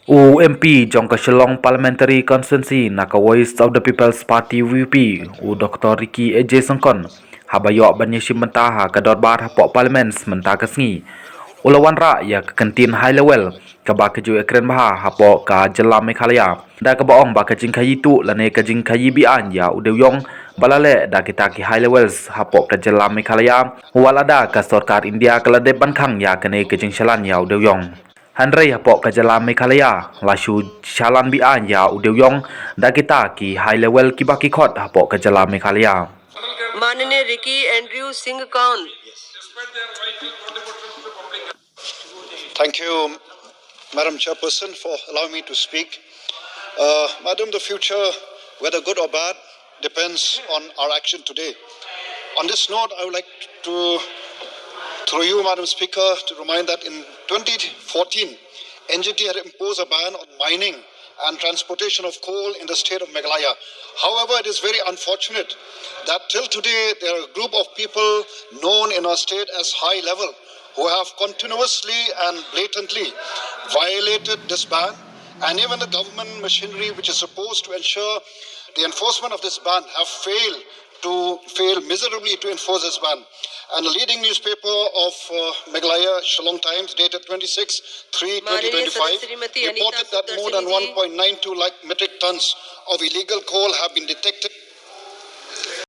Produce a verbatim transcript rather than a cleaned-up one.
U M P jong ka Shillong Parliamentary Constituency na ka Voice of the People's Party V P, u Doctor Ricky A J Syngkon, haba ïoh ban ïashim bynta ha ka dorbar hapoh Parliament mynta ka sngi, u la wanrah ïa ka kyntien high level kaba ka ju ïakren bha hapoh ka jylla Meghalaya, da kaba ong ba ka jingkhaïi tuh lane ka jingkhaïi be-aiñ ïa u dewïong ba la leh da kita ki high levels hapoh ka jylla Meghalaya, wat lada ka sorkar India ka la dep ban khang ïa kane ka jingshalan ïa u dewïong. Hynrei hapoh ka jylla Meghalaya la shu shalan be-aiñ ïa u dewïong da kita ki high level kiba ki khot hapoh ka jylla Meghalaya. माननीय रिकी एंड्रयू सिंह कौन। Thank you, Madam Chairperson, for allowing me to speak. Uh, Madam, the future, whether good or bad, depends on our action today. On this note, I would like to, through you, Madam Speaker, to remind that in twenty fourteen, N G T had imposed a ban on mining and transportation of coal in the state of Meghalaya. However, it is very unfortunate that till today there are a group of people known in our state as high level who have continuously and blatantly violated this ban, and even the government machinery which is supposed to ensure the enforcement of this ban have failed to fail miserably to enforce this ban. And the leading newspaper of uh, Meghalaya, Shillong Times, dated twenty-six three twenty twenty-five, reported that more than one point nine two lakh metric tons of illegal coal have been detected